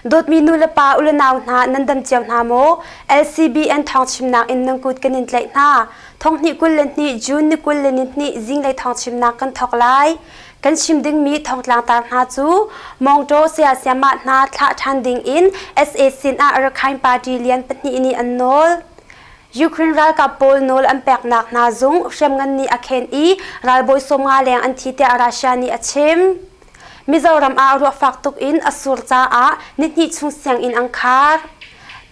Dawtmi nu le pa u le nau hna nan dam cio hna maw? LCBN thawngchimnak in nan kut kan in tlaih hna. Thonghnih 22 June ni 22 zinglei thawngchimnak kan thawk lai. Kan chim dingmi thongtlangtar hna cu Mawngtaw saya sayamah hna thlah ṭhan ding in sac sinah Rakhine Party lian pahnih nih an nawl. Ukraine ralkap pawl nawl an peknak hna zung hriamngan nih a khen i ralbawi 50 leng an thi tiah Russia nih a chim. Mizoram ah ruah fak tuk in a sur caah nihnih chung sianginn an khar.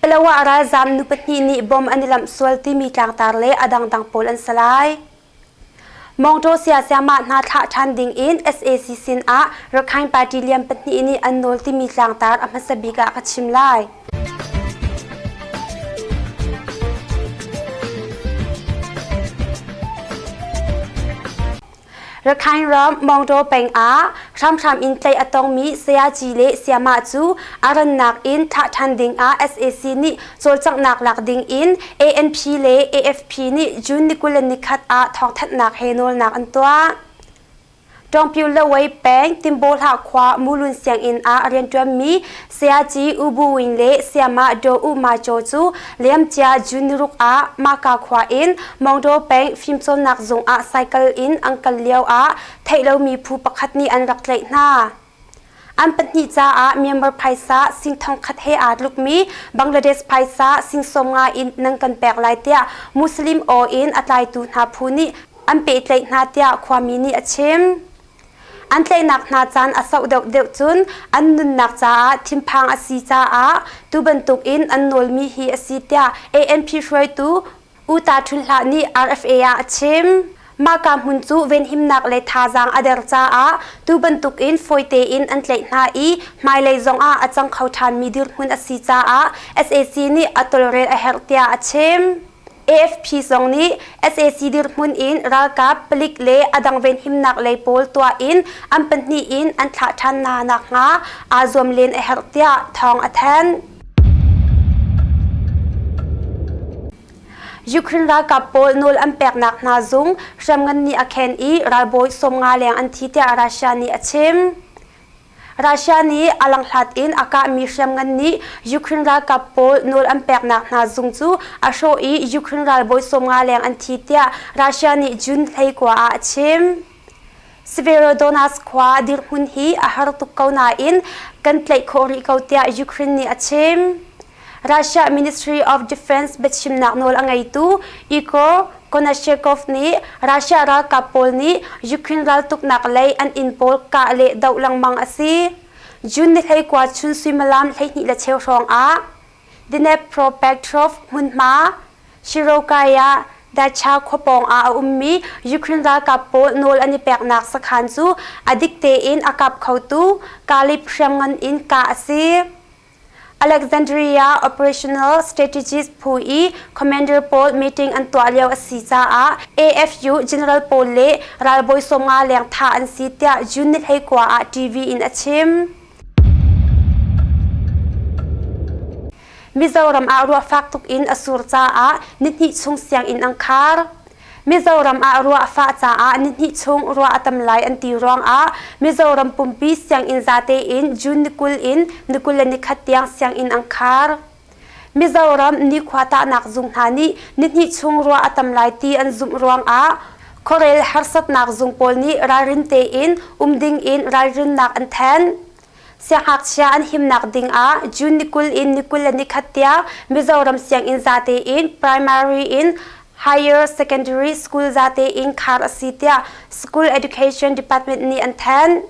Palawa ralzaam nu pahnih nih bom an i lamh sual timi tlangtar le a dangdang pawl an si lai. Mawngtaw saya sayamah hna thlah ṭhan ding in sac sin ah Rakhine Party lian pahnih nih an nawl timi tlangtar a hmasa bik ah ka chim lai. Rakhine ram Maungdaw peng ah hramhram in tlaih a tongmi sayaci le sayamah cu a rannak in thlah ṭhan ding ah sac nih cawlcanghnak lak ding in ANP le AFP nih June ni 21 ah thawngthanhnak he nawlnak an tuah. Tawngpyu Lawei peng Timbawhlah khua Mulun sianginn ah rianṭuanmi Sayaci U Bu Win le Sayamah Daw U Ma Chaw cu liamcia June ni ruk ah Maka khua in Maungdaw peng fimcawnnak zung ah cycle in an kal lio ah theih lomi phu pakhat nih an rak tlaih hna. An pahnih caah Myanmar phaisa sing thongkhat he aa tlukmi Bangladesh phaisa sing 50 in nan kan pek lai tiah Muslim aw in a tlaitu hna phu nih an pehtlaih hna tiah khuami nih a chim. An tlaihnak hna caan a sauh deuhdeuh cun an nunnak caah thinphang a si caah tu bantuk in an nawlmi hi a si tiah ANP hruaitu U Ta Htun Hlah nih RFA ah a chim. Mahka hmun cu venhimnak le thazaang a der caah tu bantuk in fawi tein an tlaih hna i hmailei zong ah a cang kho ṭhanmi dirhmun a si caah sac nih a tawlrel a herh tiah a chim. AFP zong nih sac dirhmun in ralkap, palik le a dang venhimnak lei pawl tuah in an pahnih in an thlah ṭhan hna nakhnga aa zuam len a herh tiah thawng a thanh. Ukraine ralkap pawl nawl an peknak hna zung hriamngan nih a khen i ralbawi 50 leng an thi tiah Russia nih a chim. Russia nih a langhlat in a kahmi hriamngan nih Ukraine ralkap pawl nawl an peknak hna zung cu a hrawh i Ukraine ralbawi 50 leng an thi tiah Russia nih June 19 ah a chim. Severodonetsk khua dirhmun hi a har tuk ko nain kan tlaih khawh rih ko tiah Ukraine nih a chim. Russia Ministry of Defense biachimnak nawl a ngeitu Igor Konashenkov nih Russia ralkap pawl nih Ukraine raltuknak lei an inn pawl kah le doh lengmang a si. June ni 19 chun suimilam 12 le cheu hrawng ah Dnepropetrovsk hmunhma Shirokaya Dacha khua pawng ah a ummi Ukraine ralkap pawl nawl an i peknak sakhan cu a dik tein a kap khotu Kalib hriamngan in kah a si. Alexandria Operational Strategies phu i commander pawl meeting an tuah lio a si caah AFU general pawl le ralbawi 50 leng thah an si tiah June ni 19 ah TV in a chim. Mizoram ah ruah fak tuk in a sur caah nihnih chung sianginn an khar. Mizoram ah ruah a fah caah nihnih chung ruah a tam lai an ti ruangah Mizoram pumpi sianginn zate in June ni 20 in ni 21 tiang sianginn an khar. Mizoram nikhua tahnak zung hna nih nihnih chung ruah a tam lai ti an zumh ruangah khuarel harsatnak zung pawl nih ralrin tein um ding in ralrinnak an thanh. Siangngakchia an himnak ding ah June ni 20 in ni 21 tiang Mizoram sianginn zate in primary in higher secondary school zate in khar a si tiah School Education Department nih an thanh.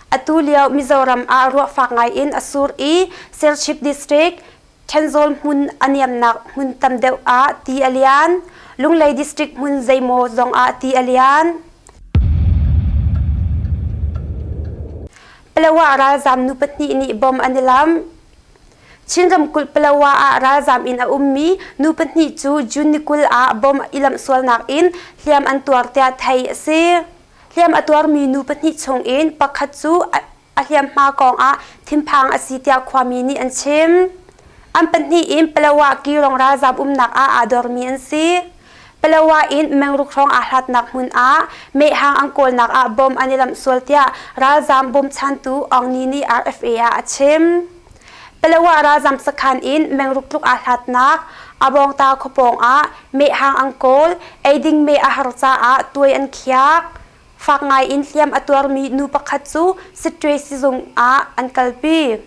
Atu lio Mizoram ah ruah fak ngai in a sur i Serchhip District, Thenzawl hmun a niamnak hmun tam deuh ah ti a lian. Lunglei District hmun zeimaw zong ah ti a lian. Palawa ralzaam nu pahnih nih bom an i lamh. Chin ramkulh Palawa ah ralzaam in a ummi nu pahnih cu June ni 20 ah bom i lamh sualnak in hliam an tuar tiah theih a si. Hliam a tuarmi nu pahnih chung in pakhat cu a hliamhma kong ah thinphang a si tiah khuami nih an chim. An pahnih in Palawa Kirong ralzaam umnak ah aa dormi an si. Palawa in mengruk hrawng aa hlatnak hmun ah mehhang an kawlnak ah bom an i lamh sual tiah ralzaam bawmchantu Aung Ni nih RFA ah a chim. Palawa ralzam sakhan in mengruk tluk aa hlatnak Abawngta khuapawng ah mehhang an kawl, eiding meh a har caah tuai an khiak. Fak ngai in hliam a tuarmi nu pakhat cu Sittwe sizung ah an kalpi.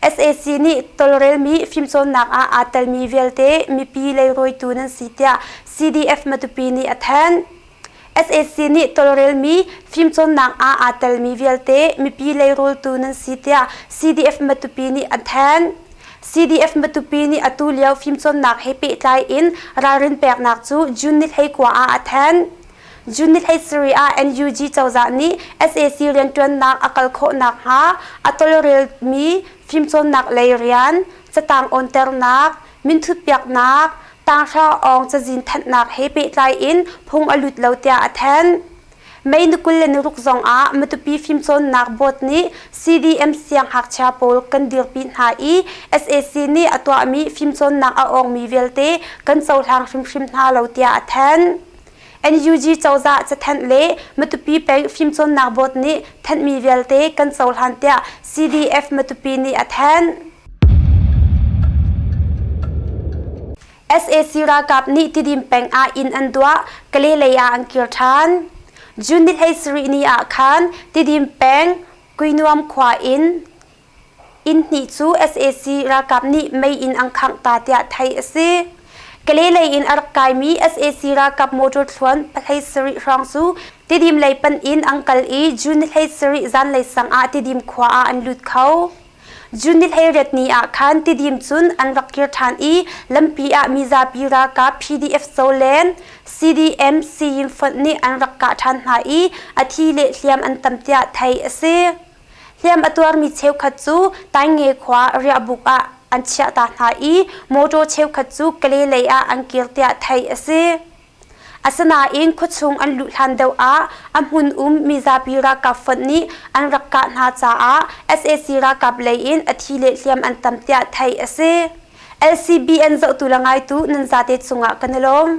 Sac nih tawlrelmi fimcawnnak ah aa telmi vialte mipi leirawitu nan si tiah CDF Matupi nih a thanh. Sac nih tawlrelmi fimcawnnak ah aa telmi vialte mipi leirultu nan si tiah CDF Matupi nih a thanh. CDF Matupi nih atu lio fimcawnnak he pehtlai in ralrin peknak cu June ni 19 ah a thanh. June ni 17 ah NUG cozah nih sac rianṭuannak a kal khawh nakhnga a tawlrelmi fimcawnnak lei rian, catang awnternak, minthut piaknak, tanghra awng cazin thanhnak he pehtlai in phung a lut lo tiah a thanh. May ni 26 zong ah Matupi fimcawnnak board nih CDM sianghngakchia pawl kan dirpi hna i sac nih a tuahmi fimcawnnak a awngmi vialte kan cohlang hrimhrim hna lo tiah a thanh. NUG cozah cathanh le Matupi peng fimcawnnak board nih thanhmi vialte kan cohlan tiah CDF Matupi nih a thanh. Sac ralkap nih Tidim peng ah inn an duah, Kale lei ah an kir ṭhan. June ni 17 ni ah khan Tidim peng Kuinuam khua in inn hnih cu sac ralkap nih mei in an khangh ta tiah theih a si. Kale lei in a rak kaimi sac ralkap motor thluan pahlei sarih hrawng cu Tidim lei panh in an kal i June ni 17 zanlei sang ah Tidim khua ah an lut kho. June ni 18 ni ah khan Tidim cun an rak kir ṭhan i lampi ah mizapi ralkap PDF Zoland, CDM Siyim fonh nih an rak kah ṭhan hna i a thi le hliam an tam tiah theih a si. Hliam a tuarmi cheukhat cu Taingnge khua riahbuk ah an chiah ta hna i mawṭaw cheukhat cu Kale lei ah an kir tiah theih a si. Asinain khuachung an luh hlan deuh ah a hmun um mizapi ralkap fonh nih an rak kah hna caah sac ralkap lei in a thi le hliam an tam tiah theih a si. LCBN zohtu le ngaitu nan zate cungah kan i lawm.